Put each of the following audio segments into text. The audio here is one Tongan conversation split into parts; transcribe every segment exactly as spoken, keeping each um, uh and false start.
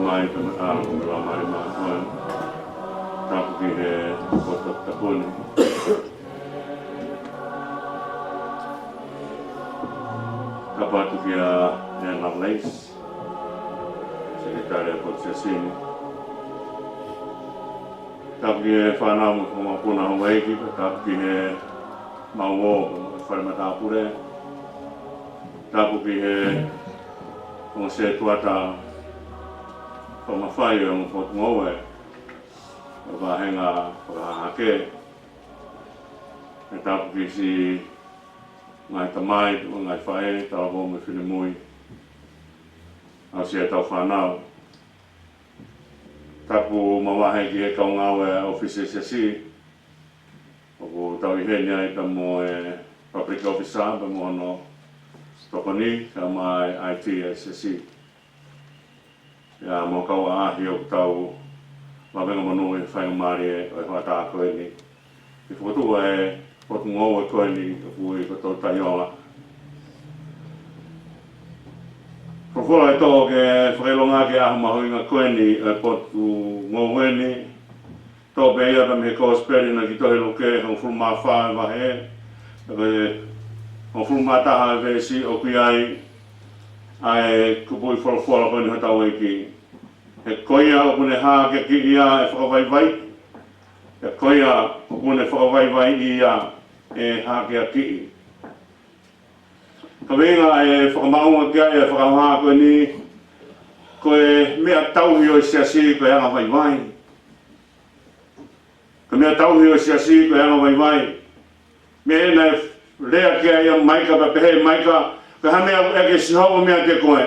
Mai ka me a ko me la mai ma ko. Tapu ki he poto tapu ni. Tapu atu ki a Ann Lovelace, Sekelitali ʻo e Potu Siasi ni. Tapu ki he fānau mo e kau mokopuna houʻeiki, tapu ki he mau ō, fale matāpule. Tapu ki he ongo sētuata fakamafai ʻo e ongo potungāue, ʻo e vāhenga fakahahake. Pea tapu ki siʻi ngaahi tamai, ngaahi faʻē, talavou mo e finemui. Aʻusia ʻetau fānau. Tapu makehe ki he kau ngāue ʻa e ʻōfisi Siasi, ʻoku tau ʻi heni ai pea mo e public officer, pea mo hono tokoni, kae ʻumaʻā e I T ʻa e Siasi. Pea mo e kau ʻaʻahi ʻoku tau vavenga monūʻia he faingamālie ʻo e hoʻatā ko eni. Ke fokotuʻu e potungāue ko eni ʻoku ui ko Toutai Ola. Folofola ʻe tō ke fakaʻilonga ki he ʻaho mahuʻinga ko eni ʻo e potungāue ni. Tō pē ia pea mei he Kosipeli naʻe tohi ʻe Luke, hongofulu mā fā e vahe, pea ko e hongofulu mā taha e veesi ʻoku ʻi ai ʻa e kupuʻi folofola ko eni hotau ʻEiki. He ko ia ʻoku ne hākeakiʻi ʻa e fakavaivai, he ko ia ʻoku ne fakavaivaiʻi ʻa e hākeakiʻi. Kaveinga e fakamaʻunga ki ai e fakahoha ko eni, ko e meʻa tauhi ʻo e Siasi ko e anga vaivai. Ko e meʻa tauhi ʻo e Siasi ko e anga vaivai. Meʻa naʻe lea ki ai ʻa Maika, pea pehē ʻe Maika, ko e hā e meʻa ʻoku ʻeke ʻe Sihova meiate koe?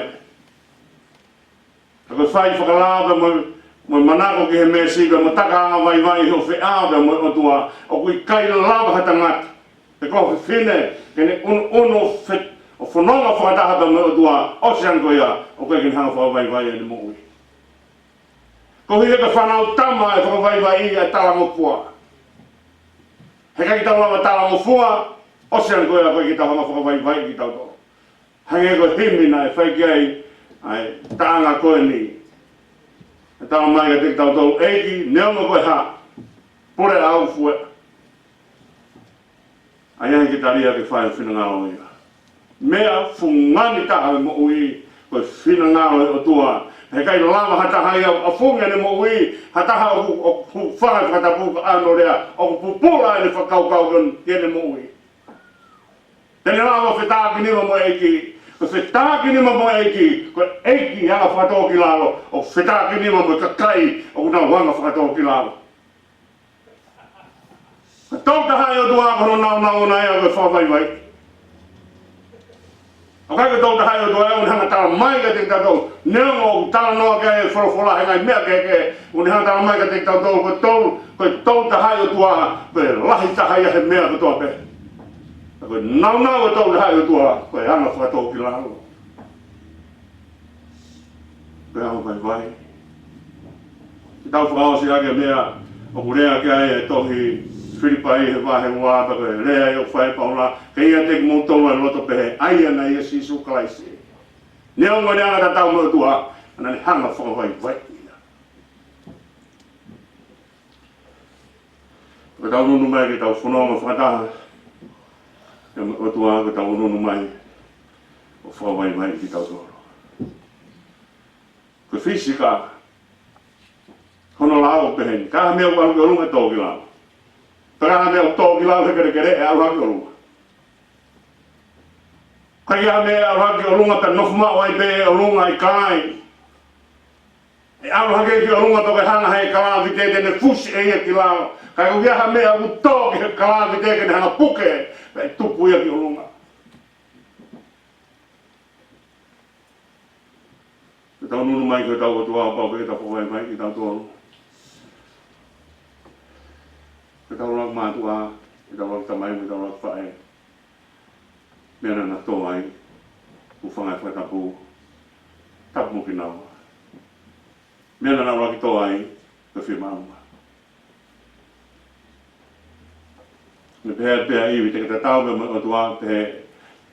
Ka ko e fai fakalao pea mo, mo manako ki he meesi pea mo taka anga vaivai ʻi hoʻo feʻao pea mo e ʻOtua, ʻoku ʻikai lava ha tangata, pe ko ha fefine, ke ne ʻunuʻunu ʻo fe-, ʻo fononga fakataha pea mo e ʻOtua, ʻosi ange ko ia, ʻoku ʻikai ke ne hanga ʻo fakavaivaiʻi ʻene moʻui. Koeʻuhi he ko e fānau tama ʻe fakavaivaiʻi ʻe he talangofua. He ʻikai ke tau lava talangofua, ʻosi ange ko ia ʻoku ʻikai ke tau hanga ʻo fakavaivaiʻi kitautolu. Hangē ko e himi naʻe fai ki ai ʻa e taʻanga ko eni. ʻE talamai kiate kitautolu, ʻEiki, neongo ko e hā, pule ʻa au fueʻa. ʻAi ange ke tali ia ke fai ho finangalo ia. Meʻa fungani taha ʻo e moʻui, ko e finangalo ʻo e ʻOtua. He ʻikai lava ha taha ia ʻo ʻafungi ʻene moʻui, ha taha ʻoku, ʻoku hūfanga he fakatapu kae ʻano lea, ʻoku pupula ʻene fakakaukau ki ʻene moʻui. Te ne lava ʻo fetākinima mo e ʻEiki. Ko e fetākinima mo e ʻEiki, ko e ʻEiki anga fakatōkilalo, ʻo fetākinima mo e kakai ʻoku nau anga fakatōkilalo. Ko e tokotaha ʻo e ʻOtua ko hono nāunau ʻona ia ko e fakavaivai. ʻOku ʻikai ko e tokotaha ʻo e ʻOtua ia ʻoku ne hanga ʻo talamai kiate kitautolu, neongo ʻoku talanoa ki ai e folofola he ngaahi meʻa kehekehe, ʻoku ne hanga ʻo talamai kiate kitautolu, ko e tou-, ko e tokotaha ʻo e ʻOtua, ko e lahi taha ia he meʻa kotoa pē. Ko e nāunau ʻo e tokotaha ʻo e ʻOtua, ko e anga fakatōkilalo. Ko e anga vaivai. Ke tau fakaʻosi ʻaki e meʻa ʻoku lea ki ai e tohi Filipai he vahe ua, pea ko e lea ia ʻoku fai ʻe Paula, ke ʻiate kimoutolu e loto pehē, ʻa ia naʻe ʻia Sīsū Kalaisi. Neongo ʻene anga tatau mo e ʻOtua, naʻa ne hanga ʻo fakavaivaiʻi ia. Ka tau ʻunuʻunu mai ke tau fononga fakataha, ʻa e ʻOtua ka tau ʻunuʻunu mai ʻo fakavaivaiʻi kitautolu. Ko e fisika, hono lao ʻoku pehē ni, ka ʻi ai ha meʻa ʻoku ʻalu ki ʻolunga ʻe tō ki lalo. Ka ʻi ai ha meʻa ʻoku tō ki lalo he kelekele ʻe ʻalu hake ki ʻolunga. Ka ʻi ai ha meʻa ʻe ʻalu hake ki ʻolunga pea nofo maʻu ai pē ʻi ʻolunga ʻikai. ʻE ʻalu hake ki ʻolunga toki hanga ʻe he kalāviti te ne fusi ʻe ia ki lalo. Ka ʻoku ʻi ai ha meʻa ʻoku tō ki he kalāviti ke ne hanga ʻo puke, pea ʻe tupu ia ki ʻolunga. Ke tau ʻunuʻunu mai ki hotau ʻOtua, pau pē ke tau fakavaivaiʻi kitautolu. Ke tau laka mātuʻa, ke tau laka tamai, ke tau laka faʻē. Meʻa naʻa na tō ai, hūfanga he fakatapu, tapu mo kinaua. Meʻa naʻa na laka tō ai, ko e fiemaʻu. Naʻe pehē pē ʻa ʻIvi, te ke tatau pē mo e ʻOtua, pehē,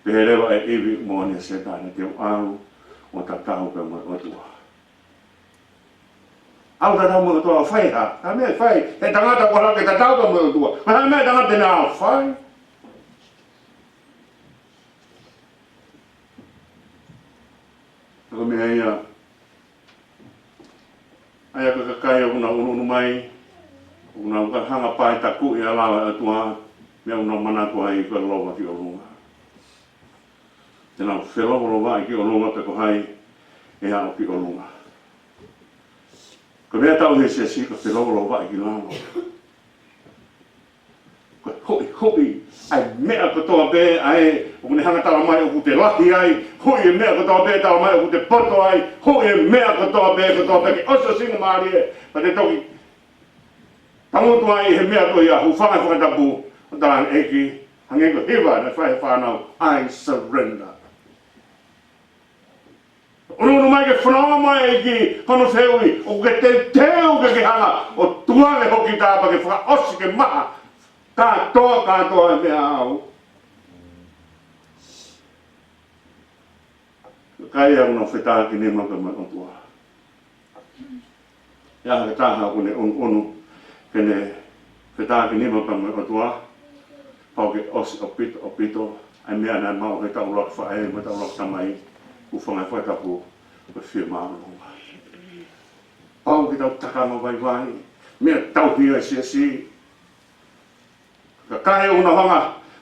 pehē leva ʻe ʻIvi moʻoni ʻa Sētane, te u ʻalu ʻo tatau pē mo e ʻOtua. ʻOku tatau mo e ʻOtua ʻo fai ha, ha meʻa ʻe fai ʻe he tangata kuo ʻalu ke tatau pē mo e ʻOtua. Ko e hā e meʻa ʻa e tangata te ne ʻalu ʻo fai? Ko e meʻa ia, ʻa ia ko e kakai ʻoku nau ʻunuʻunu mai, ʻoku nau ka hanga ʻo paetakuʻi ʻa e lao ʻa e ʻOtua, meʻa ʻoku nau manatu ai ko e lova ki ʻolunga. Te nau felovolovaʻi ki ʻolunga pe ko hai ʻe aʻu ki ʻolunga. Ko e meʻa ʻoku tau he siasi ko e felovolovaʻi ki lalo. Ko e huʻihuʻi ʻa e meʻa kotoa pē ʻa ē ʻoku ne hanga ʻo tala mai ʻoku te lahi ai, huʻi e meʻa kotoa pē tala mai ʻoku te poto ai, huʻi e meʻa kotoa pē, kotoa pē ke ʻosiʻosingamālie, pea te toki tangutu ai he meʻa ko ia, hūfanga he fakatapu, ʻo tala ange ʻEiki, hangē ko e hiva naʻe fai ʻe he fānau, "I surrender." ʻUnuʻunu mai ke fanongo mai ki hono fehuʻi, ʻoku ke teuteu ke ke hanga ʻo tukuange ho kita pea ke fakaʻosi ke maha kātoa, kātoa e meʻa ʻaʻau. Kakai ʻoku nau fetākinima pea mo e ʻOtua. ʻI ai ha taha ʻoku ne ʻunuʻunu ke ne fetākinima pea mo e ʻOtua, pau ke ʻosi ʻaupito, ʻaupito ʻa e meʻa naʻe maʻu ʻe heʻetau ʻuluaki faʻē mo ʻetau ʻuluaki tamai, hūfanga he fakatapu, ko e fiemāʻolunga. Pau ke tau takanga vaivai, meʻa tauhi ʻa e siasi. Kakai ʻoku nau hanga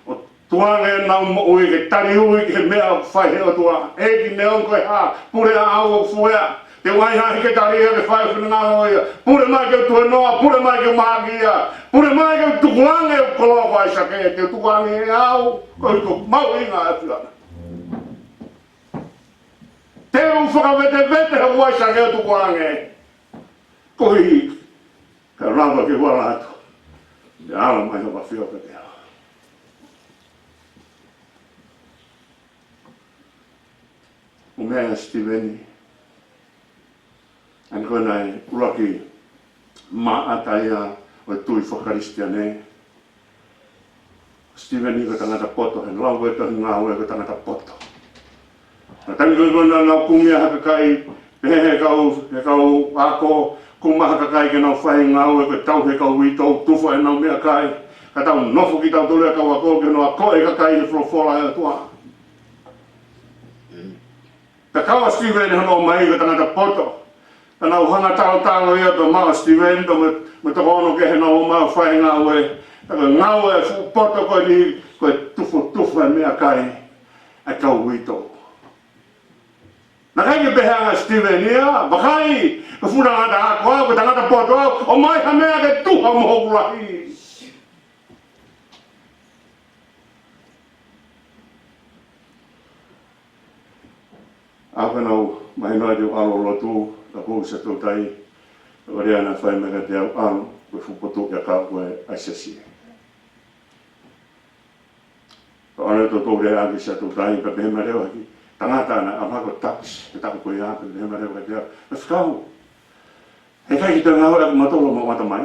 ʻo tukuange ʻenau moʻui ke taliui ki he meʻa ʻoku fai ʻe he ʻOtua. ʻEiki, neongo ko e hā, pule ʻaʻau ʻoku fueʻa. Te u ʻai ha hiketali ia ke fai e finangalo ia. Pule mai ke u tuenoa, pule mai ke u mahaki ia. Pule mai ke u tukuange ʻeku koloa ko ʻAisake, te u tukuange ʻe au, koeʻuhi ko e mahuʻinga ʻa e ʻAfiona. Te u fakavetevete hoku ʻAisake ʻo tukuange. Koeʻuhi ka lava ke u ala atu, te ala mai hoku ʻAfio kiate au. ʻO meʻa ʻa Sitiveni, ʻa eni ko ē naʻe ʻuluaki maʻata ia ʻo e tui faka-Kalisitiane. Sitiveni ko e tangata poto, he lau ʻa e tohi Ngāue ko e tangata poto. Naʻe tangi ko ē naʻa nau kumi ʻa e kakai, pehē ʻe he kau, ʻe he kau ako, kumi ʻa e kakai ke nau fai ngāue, ko e tauhi ʻe he kau uitou, tufa ʻenau meʻakai, ka tau nofo kitautolu ʻa e kau ako, ke nau ako e kakai ʻi he folofola ʻa e ʻOtua. Pea kau ʻa Sitiveni hono ō mai ko e tangata poto. Pea nau hanga ʻo talotalo ia pea maʻu ʻa Sitiveni pea mo e, mo e toko ono kehe, nau ō mai ʻo fai e ngāue. Pea ko e ngāue ʻa e fuʻu poto ko eni, ko e tufotufa e meʻakai ʻa e kau uitou. Naʻe ʻikai ke pehē ange ʻa Sitiveni ia, vakai, ko e fuʻu tangata ako au, ko e tangata poto au, ʻomai ha meʻa ke tuha mo hoku lahi. ʻA ia naʻa ku mahino ai te u ʻalu ʻo lotu, ka ko e Siaʻatoutai, ʻa e lea naʻe fai mai kiate au, ʻalu, ko e fuʻu potuʻi ʻakau ko ē ʻa e siasi. Pea ʻalu ʻo toutou lea ki Siaʻatoutai, pea pehē mai leva ki he tangata naʻe ʻalu hake ʻo takisi, he taʻu ko ia, pea pehē mai leva kiate au, ʻE fekau, heʻikai ke toe ngāueʻaki ʻe mautolu homau ʻatamai?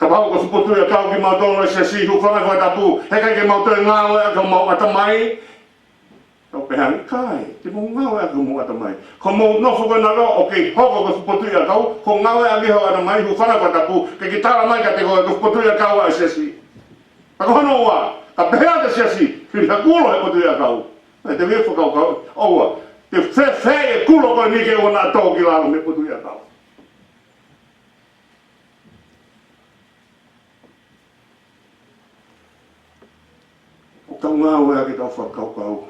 Kapau ko e fuʻu potuʻi ʻakau kimautolu ʻa e siasi, hūfanga he fakatapu, heʻikai ke mau toe ngāueʻaki homau ʻatamai? Tau pehē ange, ʻikai, te mou ngāueʻaki homou ʻatamai. Ko hoʻomou nofo ko ena ʻo kei hoko ko e fuʻu potuʻi ʻakau, ko e ngāueʻaki ho ʻatamai, hūfanga he fakatapu, ke ke tala mai kiate koe ko e fuʻu potuʻi ʻakau ʻa e siasi. Ka ko hono ua, ka pehē atu e siasi, fili ha kulo he potuʻi ʻakau. Pea te u fakakaukau, ʻoua, te u fēfē e kulo ko eni ke ʻoua naʻa tō ki lalo mei he potuʻi ʻakau. ʻOku tau ngāueʻaki ʻetau fakakaukau.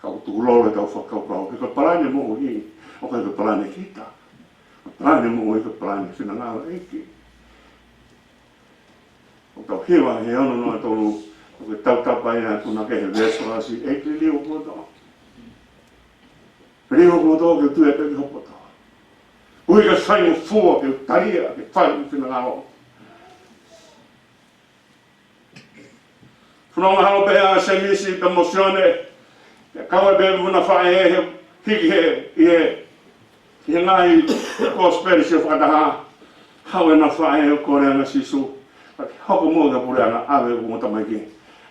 Ka ʻoku tukulolo ʻetau fakakaukau. He ko e palani moʻui, ʻoku ʻikai ko e palani kita. Palani moʻui ko e palani finangalo ʻEiki. ʻOku tau hiva he ono noa tolu, ʻoku tautapa ia ʻoku na ke he veesi ʻosi, ʻEiki liliu hoku loto. Liliu hoku loto ke u tui pē ki ho poto. Koeʻuhi ke faingofua ke u talia, ke fai ho finangalo. Fanongo holo pē ʻa Sēmisi pea mo Sione, ʻa e kau ʻa e pē mo ʻena faʻē he, hiki he, ʻi he, ʻi he ngaahi kosipeli siʻi fakataha, haʻu ʻena faʻē ʻo kole ange ʻa Sīsū, ka ke hoko muʻa ki he puleʻanga, ʻave hoku ongo tamaiki,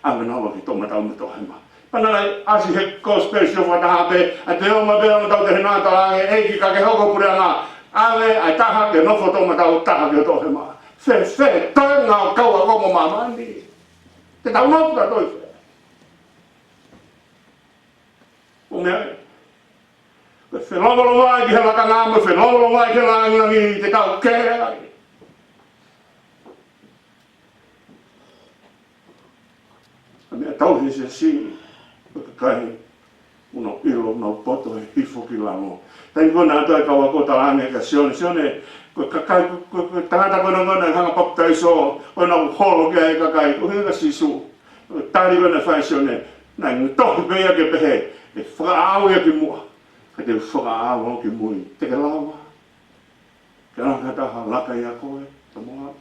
ʻave ʻena ua ki he toʻomataʻu mo e toʻohema. Pea naʻe ʻasi he kosipeli sio fakataha pē, ʻa e te ongo pē ʻo tau te hena talaange, ʻEiki ka ke hoko puleʻanga, ʻave ʻa e taha ke nofo toʻomataʻu, taha ke toʻohema. Fe, fe, toe ngā kau ako mo māmani. Te tau nofo ka toe fe. ʻO meʻa, ko e felovalovaʻi ki he lakanga mo e felovalovaʻi ki he langilangi te tau kē ai. ʻA e meʻa tau he siasi, ko e kakai, ʻoku nau ʻilo, nau poto he hifo ki lalo. Taimi ko ē naʻe ʻatu ai e kau ako talaange kia Sione, Sione, ko e kakai, ko, ko, ko e tangata ko ena ko ena naʻe hanga papitaiso, ko ena ʻoku holo ki ai e kakai, ko e ʻuhinga kia Sīsū. Ko e tali ko ē naʻe fai ʻe Sione, naʻe tohi pē ia ke pehē, ʻe fakaʻau ia ki muʻa, ka te u fakaʻau au ki mui, te ke lava. Ke laka taha laka ia koe, ka mo au.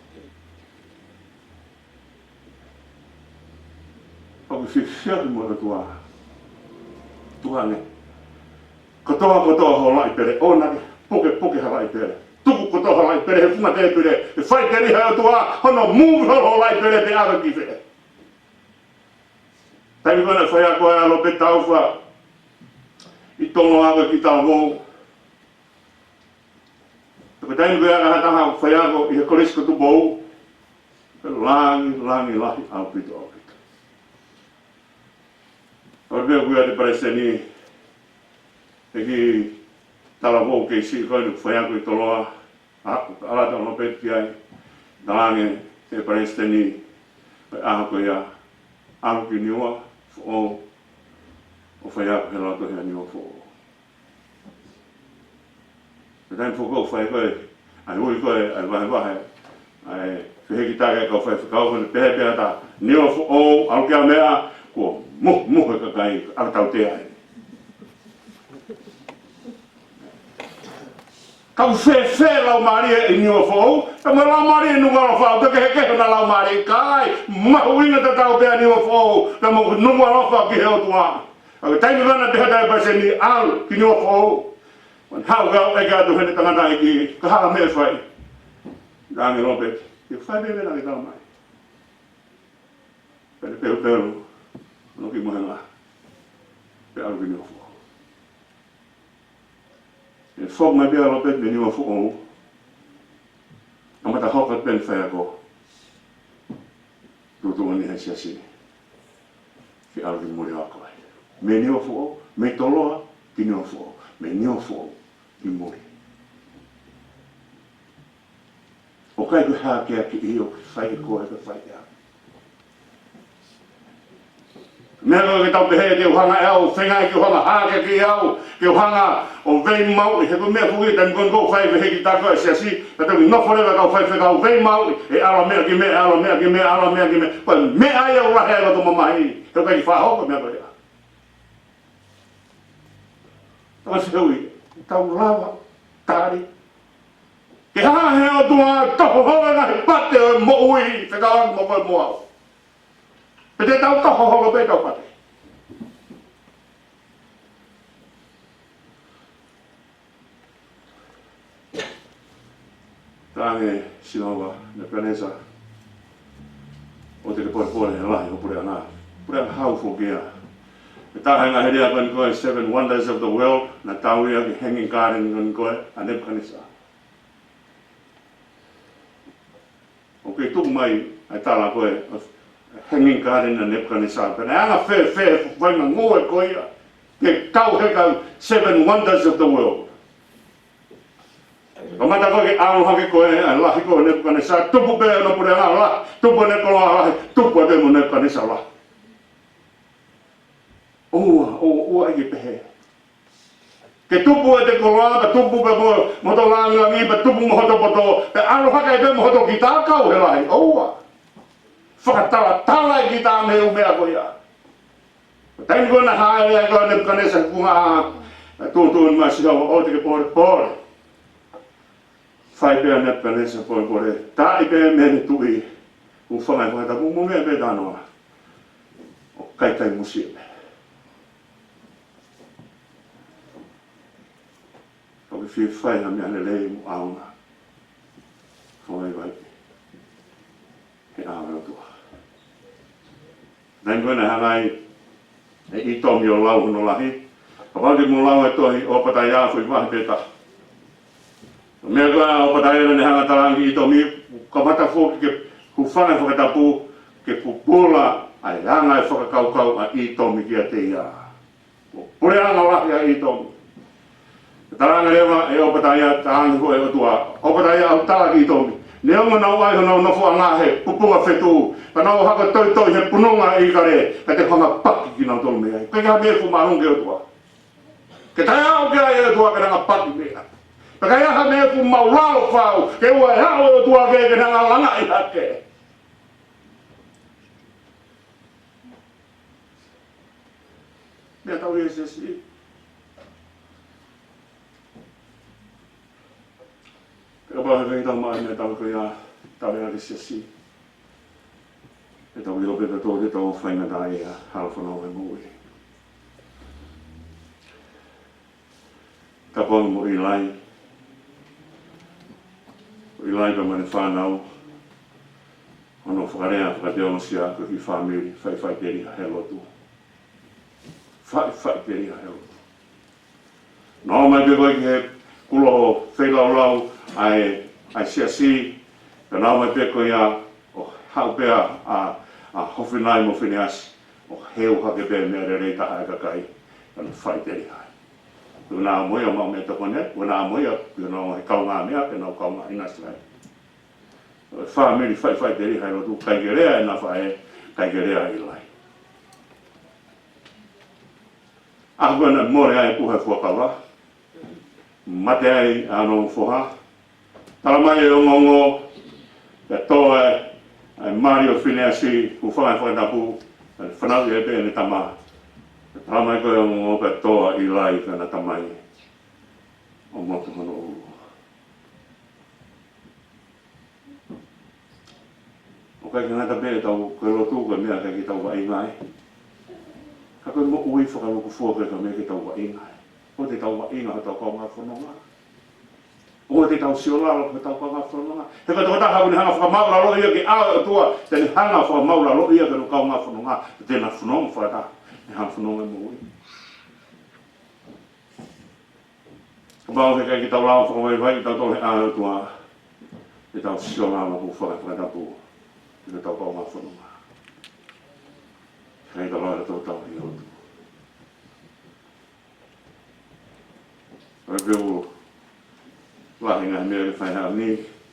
ʻOku fiefia ki muʻa ʻOtua. Tuʻa ne. Kotoa, kotoa ho laʻi pele, ʻoua naʻa ke pukepuke ha laʻi pele. Tuku kotoa ho laʻi pele he funga tēpile, ʻe fai ke liha ʻe ʻOtua hono move holo ho laʻi pele pe ʻave ki fē. Taimi ko ē naʻe faiako ai ʻa Lopeti Taufa ʻi Toloa ko e kiʻi talavou. Ko e taimi ko ia ʻa e taha ʻoku faiako ʻi he Kolisi ko Tupou, ko e langilangi lahi ʻaupito, ʻaupito. ʻOku ou pehē ʻoku ʻi ai e palesiteni, ʻe kiʻi talavou kei siʻi ko eni ʻoku faiako ʻi Toloa, ʻa, ʻalu atu ʻa Lopeti ki ai, talaange ʻe he palesiteni, ko e ʻaho ko ia, ʻalu ki Niuafoʻou, ʻo faiako he loto ʻi Niuafoʻou. Ko e taimi foki ʻoku fai ko ē ʻa e ui ko ē ʻa e vahevahe ʻa e fehikitaki ʻa e kau faifekau, ko ʻene pehē pē ʻe he taha, Niuafoʻou, ʻalu ki he meʻa, kuo muhu, muhu e kakai, ʻalu tautea ai. Ka ʻoku fēfē e laumālie ʻi Niuafoʻou, ka mo e laumālie ʻi Nukuʻalofa, ʻoku kehekehe ʻena laumālie, ʻikai, mahuʻinga tatau pē ʻa Niuafoʻou, ka mo Nukuʻalofa ki he ʻOtua. ʻA ko e taimi ko ē naʻe pehē atu ʻe he palesiteni ʻalu ki Niuafoʻou. Naʻe haʻu kau ʻeke atu heʻene tangataʻeiki, ko e hā e meʻa ʻe fai. Talaange ʻe Lopeti, ke fai pē meʻa naʻa ke tala mai. Pea ne pelupelupe, ʻo ne kiʻi mohenga. Pea ʻalu ki Niuafoʻou. ʻE foki mai pē ʻa Lopeti mei Niuafoʻou. ʻA mata hoka pē ʻene faiako. Tuʻutuʻuni he siasi. Ke ʻalu ki muli ʻo ako ai. Mei Niuafoʻou, mei Toloa ki Niuafoʻou, mei Niuafoʻou ki muli. ʻOku ʻikai ko e hākeakiʻi ʻoku fai ʻe koe, ʻoku fai ʻe au. Meʻa ko ē ke tau pehē ke u hanga ʻe au, feinga ke u hanga hākeakiʻi au, ke u hanga ʻo veimauʻi, he ko e meʻa foki taimi ko ē ʻoku fai fehikitaki ʻa e siasi, ka tau nofo leva kau faifekau veimauʻi, ʻe ʻalu meʻa ki meʻa, ʻalu meʻa ki meʻa, ʻalu meʻa ki meʻa, ko e meʻa ia ʻoku lahi ai loto mamahi, he ʻoku ʻikai ke faʻa hoko e meʻa ko ia. Tau se ui, tau lava, tali. Ke hanga he ʻOtua ʻo toho holo e ngaahi pate ʻo e moʻui, fekauʻaki mo koe mo au. Pe te tau toho holo pē ʻetau pate. Talaange ʻe Sihova, Nepukanesa, ʻoua te ke polepole he lahi ho puleʻanga. Puleʻanga hau foki ia. Ko e taha e ngaahi lea ko eni ko e Seven Wonders of the World, naʻe tau ia ki he Hanging Garden ko eni ko ē ʻa Nepukanesa. ʻOku kei tuku mai ʻa e tala ko ē ʻo e Hanging Garden ʻa Nepukanesa. Pea naʻe anga fēfē e faʻahinga ngāue ko ia ke kau he kau Seven Wonders of the World. Kamata ko ē ke ʻalu hake ko ē ʻa e lahi ko ē ʻo Nepukanesa, tupu pē hono puleʻanga lahi, tupu ʻene koloa lahi, tupu pē mo Nepukanesa lahi. ʻOua, ʻoua, ʻoua ʻai ke pehē. Ke tupu ʻete koloa, ka tupu pē mo, mo hoto langilangi, pea tupu mo hoto poto, pea ʻalu hake pē mo hoto kita kau he lahi. ʻOua. Fakatalatala e kita mei he ʻū meʻa ko ia. Taimi ko ē naʻe hāʻele ai ko ē ʻa Nepukanesa ki he kuonga, ʻa e tuʻutuʻuni mai ʻa Sihova, ʻoua te ke polepole. Fai pē ʻa Nepukanesa polepole. Taaʻi pē mei heʻene tuʻi. Hūfanga he fakatapu mo meʻa pē ʻa Tanoa. ʻOku ʻikai kai musie pē. ʻOku ke fie fai ha meʻa lelei mo ʻaonga. Fai vai pē. He ʻao ʻo e ʻOtua. Taimi ko ē naʻe hanga ai ʻe ʻĪtomi ʻo lau hono lahi. Kapau te mou lau e tohi ʻOpataia foʻi vahe pē taha. Meʻa ko ē ʻa ʻOpataia naʻa ne hanga ʻo talaange ki ʻĪtomi, kamata foki ke hūfanga he fakatapu, ke pupula ʻa e anga e fakakaukau ʻa ʻĪtomi kiate ia. Ko e puleʻanga lahi ʻa ʻĪtomi. Talaange leva ʻe ʻOpataia, talaange foki ʻe he ʻOtua, ʻOpataia, ʻoku tala ki ʻĪtomi, neongo naʻa nau ʻai honau nofoʻanga he pupunga fetuʻu, ka nau hanga ʻo toitoi he pununga ʻo ʻIkale, ka te u hanga ʻo paki kinautolu mei ai. Ko e hā e meʻa ʻoku mālohi ki he ʻOtua? Ke taʻeʻaonga ki ai e ʻOtua ke ne hanga ʻo paki mei ai. Pea ka ʻi ai ha meʻa ʻoku māʻulalo fau, ke ʻoua ʻe aʻu e ʻOtua ki ai ke ne hanga ʻo langaʻi hake. Meʻa tau ʻi he siasi. Pea kapau he feinga tau maʻu e meʻa tau ko ia, tau ʻi he siasi. ʻE tau ʻilo pē tautolu te tau faingataʻaʻia he hala fononga ʻo e moʻui. Tapu ange mo ʻIlai. ʻO ʻIlai pea mo ʻene fānau. Hono fakalea fakateolosia ko e kiʻi fāmili faʻifaʻiteliha he lotu. Faʻifaʻiteliha he lotu. Naʻa nau ō mai pē ko ē ki he kulo feilaulau ʻa e, ʻa e siasi, pea naʻa nau ō mai pē ko ia ʻo haʻu pē ʻa, ʻa, ʻa Hofini mo Finiasi, ʻo heu hake pē meʻa lelei taha ʻa e kakai, ka nau faʻiteliha ai. Ko e naʻa mo ia maʻu meʻatokoni, ko e naʻa mo ia, ko e naʻa he kaungāmeʻa, ko e naʻa kaungā ʻinasi ai. Ko e fāmili faʻifaʻiteliha he lotu, ʻikai ke lea ʻena faʻē, ʻikai ke lea ʻa ʻIlai. ʻAho ko ē naʻe mole ai e puha ʻo e fuakava, mate ai ʻa hono foha. Talamai ʻe he ongoongo, pea tō ai ʻa e mali ʻo Finiasi, hūfanga he fakatapu, pea fanauʻi ai pē ʻene tama. Talamai ko e ongoongo pea tō ʻa ʻIlai, pea naʻa na tamai ʻo motu hono ʻulu. ʻOku ʻikai ke ngata pē ʻetau, ko e lotu ko e meʻa ʻikai ke tau vaʻinga ai. Ka ko e moʻui fakalūkufua ko e meʻa ke tau vaʻinga ai. ʻOua te tau vaʻinga hotau kaungā fononga. ʻOua te tau siolalo hotau kaungā fononga. He ko e tokotaha ʻoku ne hanga ʻo fakamaʻulalo ia ki he ʻao ʻo e ʻOtua, te ne hanga ʻo fakamaʻulalo ia ki hono kaungā fononga, te na fononga fakataha, ne hanga ʻo fononga moʻui. Kapau he ʻikai ke tau lava ʻo fakavaivaiʻi kitautolu he ʻao ʻo e ʻOtua, te tau siolalo hūfanga he fakatapu ʻi hotau kaungā fononga. He ʻikai ke tau lava ʻo tau tau ʻi he lotu. ʻOku ou lahi e ngaahi meʻa ke fai he ʻaho ni,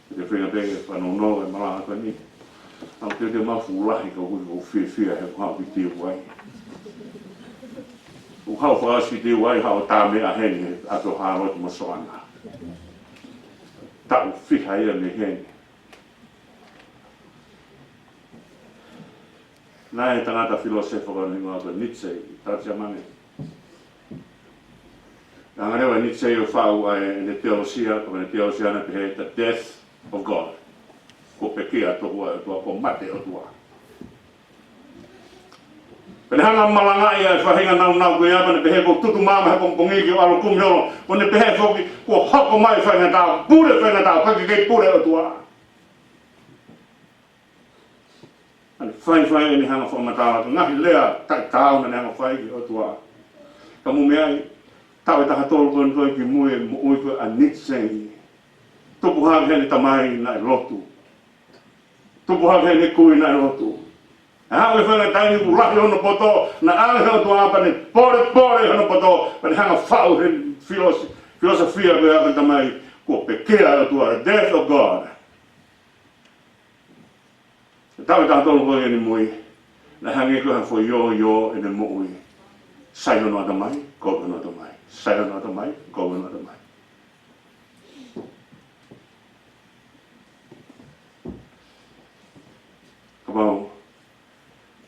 ʻoku ou feinga pē ke fanongo e malanga ko eni. ʻOku ou teuteu maʻu fuʻu lahi ka ʻoku ou fiefia he ʻoku ou haʻu ki Tiuai. ʻOku ou haʻu fakaʻosi ki Tiuai, haʻu ʻo tā meʻa heni he ʻato ʻo Hāloti mo Soana. Taʻu fiha ia mei heni. Naʻe ʻi ai e tangata filōsefa ko eni ʻoku hingoa ko Nietzsche, tau Siamane. Naʻe hanga leva ʻe Nietzsche ʻo faʻu ʻa ʻene teolosia, ko ʻene teolosia naʻe pehē the death of God. Kuo pekia e ʻOtua, ʻOtua, kuo mate e ʻOtua. Pea ne hanga ʻo malangaʻi ʻa e faʻahinga nāunau ko ia, pea ne pehē kuo tutu maama he pongipongi ke ʻalu ʻo kumi holo, pea ne pehē foki, kuo hoko mai e faingataʻa, pule e faingataʻa, ka ʻoku ʻikai ke pule e ʻOtua. Naʻa ne faifai ʻene hanga ʻo fakamatala ki he ngaahi lea taʻetaau naʻa ne hanga ʻo fai ki he ʻOtua. Ka mou meaʻi, taʻu ʻe taha tolu ko eni ko ē ki mui e moʻui ko ē ʻa Nietzsche. Tupu hake heʻene tamai naʻe lotu. Tupu hake heʻene kui naʻe lotu. Naʻe haʻu e faingataʻa ni kuo lahi hono poto, naʻe ʻalu ki he ʻOtua pea ne polepole hono poto, pea ne hanga ʻo faʻu he filos-, filōsofia ko ia ʻa ʻene tamai, kuo pekia e ʻOtua, the death of God. Taʻu ʻe taha tolu ko ē ki mui, naʻe hangē ko ha foʻi ioio ʻene moʻui. Sai hono ʻatamai, kovi hono ʻatamai. Sai hono ʻatamai, kovi hono ʻatamai. Kapau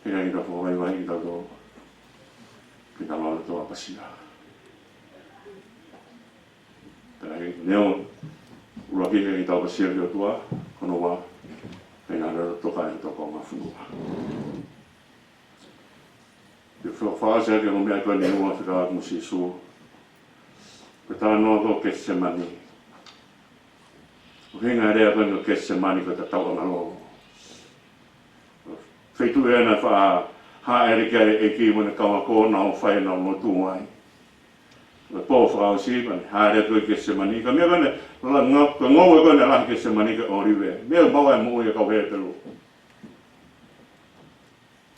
he ʻikai ke tau fakavaivaiʻi kitautolu, ke tau lava ʻo tau ʻapasia. Takai neo, ʻuluaki ke tau ʻapasia ki he ʻOtua, ko hono ua, ke ngana ʻo toka ʻi hotau kaungā fononga. Ke fa-, fakaʻosi ʻaki e ongo meʻa ko eni ʻoku fekauʻaki mo Sīsū. Ko e talanoa ko ē ʻo Ketisemani. ʻUhinga e lea ko eni ʻo Ketisemani ko e tatau angalolo. Feituʻu ia naʻe faʻa Hāʻele ki ai e ʻEiki mo ʻene kau ako, nau fai ʻenau lotu ai. Ko e pō fakaʻosi, pea ne hāʻele atu ki Ketisemani. Ko e meʻa ko ē naʻe, la-, nga-, ko e ngoue ko ē naʻe lahi ʻi Ketisemani ko e ʻōlive. Meʻa ʻoku maʻu ai e moʻui ʻa e kau Hepelū.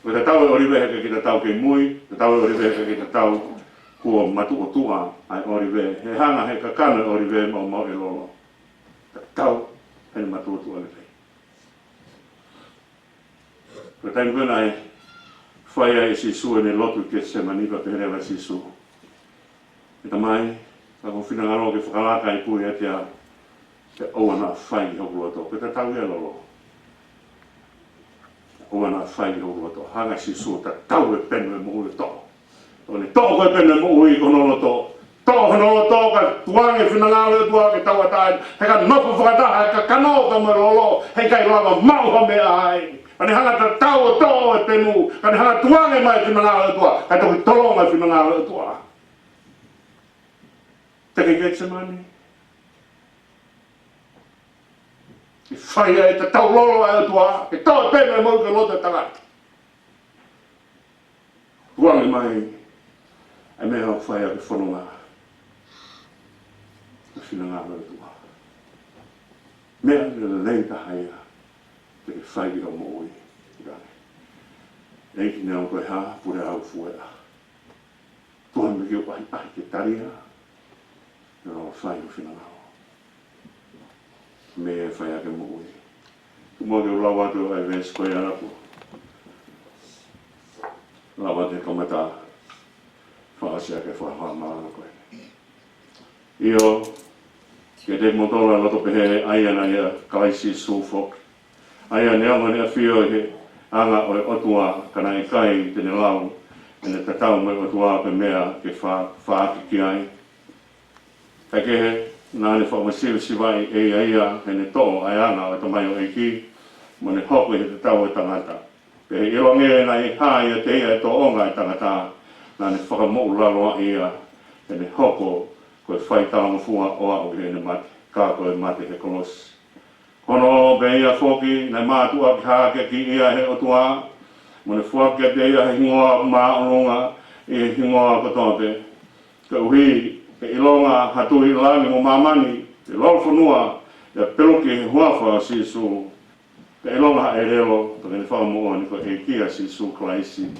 Ko e tatau e ʻōlive he ʻikai ke tatau kei mui, tatau e ʻōlive he ʻikai ke tatau kuo matuʻotuʻa ʻa e ʻōlive, he hanga ʻe he kakano e ʻōlive ʻo maumauʻi e lolo. Tatau heʻene matuʻotuʻa lelei. Ko e taimi ko ē naʻe fai ai ʻe Sīsū ʻene lotu ʻi Ketisemani, pea pehē leva ʻe Sīsū: ʻE Tamai, ka ko ho finangalo ke fakalaka ʻa e kui ʻiate au, pea ʻoua naʻa fai ki hoku loto. Ko e tatau ia e lolo. ʻOua naʻa fai ki hoku loto. Hanga ʻe Sīsū ʻo tatau e penu e moʻui, ʻo toʻo. ʻO ne toʻo ko ē penu e moʻui ki hono loto. Toʻo hono loto kae tukuange e finangalo ʻo e ʻOtua ke tauʻatāina. He ka nofo fakataha e kakano pea mo e lolo, heʻikai lava maʻu ha meʻa ai. Ka ne hanga ʻo tatau ʻo toʻo e penu, ka ne hanga ʻo tukuange mai e finangalo ʻo e ʻOtua, kae toki tolonga e finangalo ʻo e ʻOtua. Teke Ketisemani. Ke fai ai e tatau lolo ʻa e ʻOtua, ke toʻo e penu e moʻui ki he loto ʻo e tangata. Tukuange mai ʻa e meʻa ʻoku fai ʻaki e fononga ʻo e finangalo ʻo e ʻOtua. Meʻa lelei taha ia te ke fai ki hoʻo moʻui. ʻEiki, neongo ko e hā, pule au fueʻa. Tuku muʻa ke u ʻahiʻahi ke talia, ke u lava ʻo fai ho finangalo. Meʻa ia ʻe fai ʻaki e moʻui. Tuku muʻa ke u lau atu ʻa e veesi ko ia ʻoku lava ke kamata fakaʻosi ʻaki e fakahā malanga ko ē. ʻIo, kiate kimoutolu ʻa e loto pehē, ʻa ia naʻe ʻia Kalaisi Sīsū foki, ʻa ia neongo ʻene ʻafio ʻi he anga ʻo e ʻOtua, ka naʻe ʻikai te ne lau ʻene tatau mo e ʻOtua ko e meʻa ke fā-, fāʻaki ki ai. Kaekehe, naʻa ne fakamasivesivaʻi ʻe ia ia heʻene toʻo ʻa e anga ʻo e tamaioʻeiki, mo ne hoko ʻi he tatau ʻo e tangata. Pea ʻilonga naʻe hā ʻiate ia e tōʻonga ʻo e tangata, naʻa ne fakamoʻulaloaʻi ia, heʻene hoko ko e faitalangofua ʻo aʻu ki heʻene mate, ka ko e mate he kolosi. Ko hono ʻofa pē ia foki, naʻe mātuʻaki hākeakiʻi ia ʻe he ʻOtua, mo ne foaki kiate ia ha hingoa māʻolunga ʻi he hingoa kotoa pē. Koeʻuhi ke ʻilonga ha tui ʻi langi mo māmani, ʻi lolofonua, ʻe peluki ʻi he huafa ʻo Sīsū. Pea ʻilonga ha ʻelelo, pea ke ne fakamoʻoni ko e ʻEiki ʻa Sīsū Kalaisi,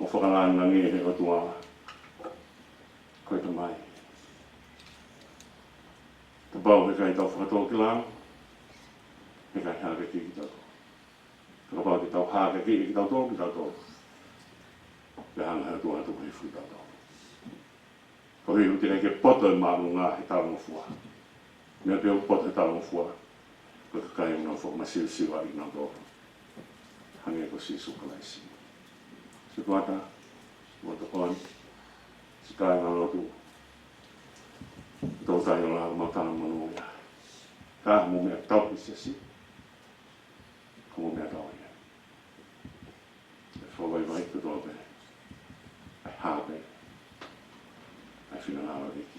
ʻo fakalāngilangiʻi ʻe he ʻOtua ko e Tamai. Kapau heʻikai tau fakatōkilalo, heʻikai hākeakiʻi kitautolu. Kapau te tau hākeakiʻi kitautolu, kitautolu, pea hanga ʻe he ʻOtua ʻo tuku hifo kitautolu. Koeʻuhi ʻoku teʻeki ai ke poto e māʻolunga he talangofua. Meʻa pē ʻoku poto he talangofua, ko e kakai ʻoku nau fakamasivesivaʻi kinautolu, hangē ko Sīsū Kalaisi. Sikuata, mo tokoni, siʻi kāingalotu, tau tai o la ma tana manu ia. Ka mo meʻa tau ki sesi, ko mo meʻa tau ia. ʻE fakavaivai kotoa pē, ʻa e hā pē, ʻa e finangalo ʻo e ʻEiki.